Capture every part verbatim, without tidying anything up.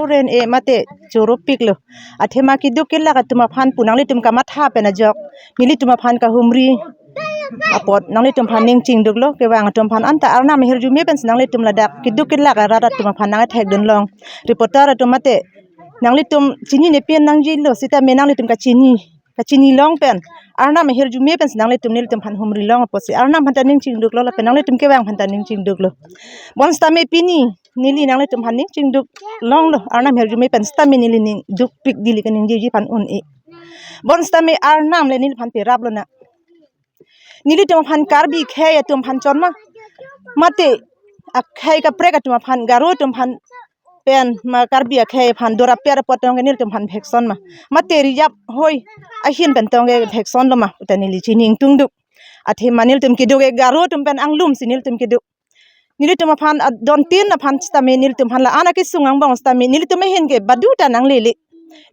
pren e mate choropiklo. Athema keduk kelak atum aphan pu nanglitum kamatha pen ajok nelitum aphan kahumri apot nanglitum aphan ning chingduklo, kevang atum aphan anta Arnam ahirjume pensi nanglitum ladak keduk kelak arat atum aphan nangthekdun long. Reporter atum mate nanglitum chinine pen nangjilo, sitame nanglitum kachini, kachini long pen Arnam ahirjume pensi nanglitum nelitum aphan humri long apotsi Arnam aphan ta ning chingduklo, lapen nanglitum kevang aphan ta ning chingduklo. Bonsitame pini neli nanglitum aphan ning chingduk longlo, Arnam ahirjume pen sitame neli ning dukpik, neli kaningjeji aphan un-e. Bonsitame Arnam le neliphan perap lonang. Nelitum aphan Karbi khei atum aphan chonma, mate akhei kaprek atum aphan, Garo atum aphan pen ma Karbi akhei aphan dora per apot tong nelitum aphan bhekson ma, mate rijap hoi ahin pen tong bheksonlo ma puta neli chini ingtungduk. Athema nelitum keduk e Garo atum pen anglumsi nelitum keduk. Nelitum aphan adontin aphan sitame nelitum aphan la-an akesung angbong sitame nelitum ahin ke badu ta nanglele.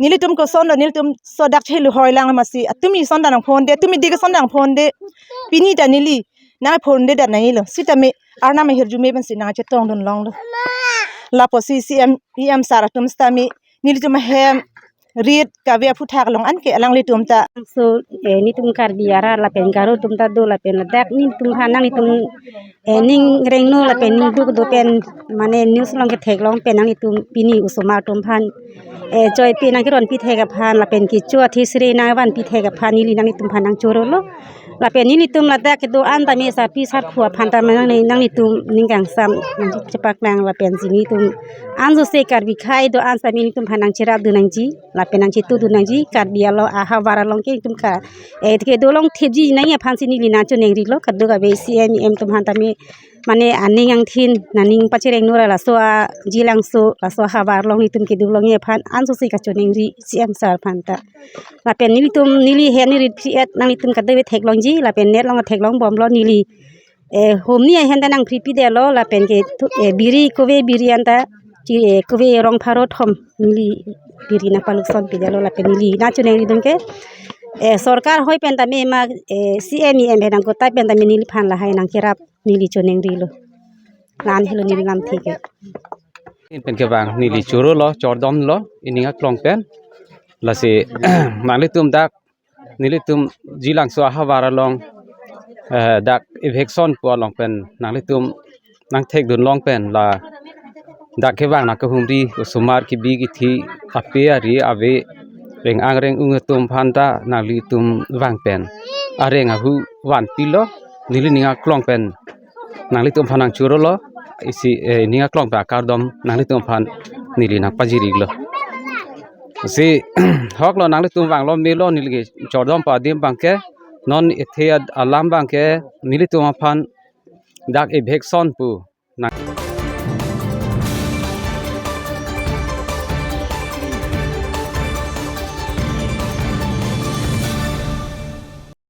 Nelitum kosonlo, nelitum sodak chelu hoi lang masi atumi son ta nangphonde, atumi dik son ta nangphonde. Pini ta neli nangphonde ta nangilo. Sitame Arnam ahirjume pensi nangchetongdun longlo. Lapusi C M, E M sir atum sitame nelitum ahem rit kave aphuthak along anke alanglitum ta. So, eh, nelitum Karbi arat lapen Garo atum ta do lapen ladak nelitum aphan nanglitum, eh, ning rengno lapen ning duk do pen mane news along ketheklong pen nanglitum pini osomar atum aphan, eh, joipi nangkeronpi thek aphan lapen kecho athe sere nangvanpi thek aphan neli nanglitum aphan nangchorolo. Lapen nelitum ladak kedo-an tame sarpi sarpo aphan tame nang, nanglitum ning kangsam nangchepaklang lapensi nelitum anso se Karbi khei do-an sitame nelitum aphan nangcherapdun nangji lapen nangchetudun nangji. Karbi along ahavar along ke nelitum ka, eh, kedo longthipji nangji aphansi neli nangchoningrilo, kadokave C M E M atum aphan tame mane aning angthin nangning pachereng nora laso a Jilangso laso ahavar along nelitum kedo longji aphan anso se kachoningri C M sir aphan ta. Lapen nelitum neli ahin rit phri-et nanglitum kadokave theklongji lapen net along theklong bomlo neli, eh, humni ahin ta nangphripidetlo lapen ke thu, eh, biri kove biri anta chi, eh, kove rong pharo thom neli biri nangpalukson pidetlo lapen neli nangchoningridun ke, eh, sorkar hoi pen tame ma, eh, C M E M pen nangkotai pen tame neliphan lahai nangkerap neli choningrilo. La-an helo neli lamthe ke. Pen kevang neli chorolo, chordomlo, ining aklong pen. Lasi nanglitum dak nelitum Jilangso ahavar along, eh, dak eviction pu along pen nanglitum nangthekdun long pen ladak kevang nangkahumri osomar kebi kethe ape ari ave reng-ang reng-ung atum aphan ta nanglitum vang pen areng ahu vanpilo, neli ning aklong pen nanglitum aphan nangchorolo, isi, eh, ning aklong pen akardom nanglitum aphan neli nangpajirilo. Si hoklo nanglitum vanglo melo neli kechordom pu adim abangke non ethe ad-, alam abangke nelitum aphan dak eviction pu nang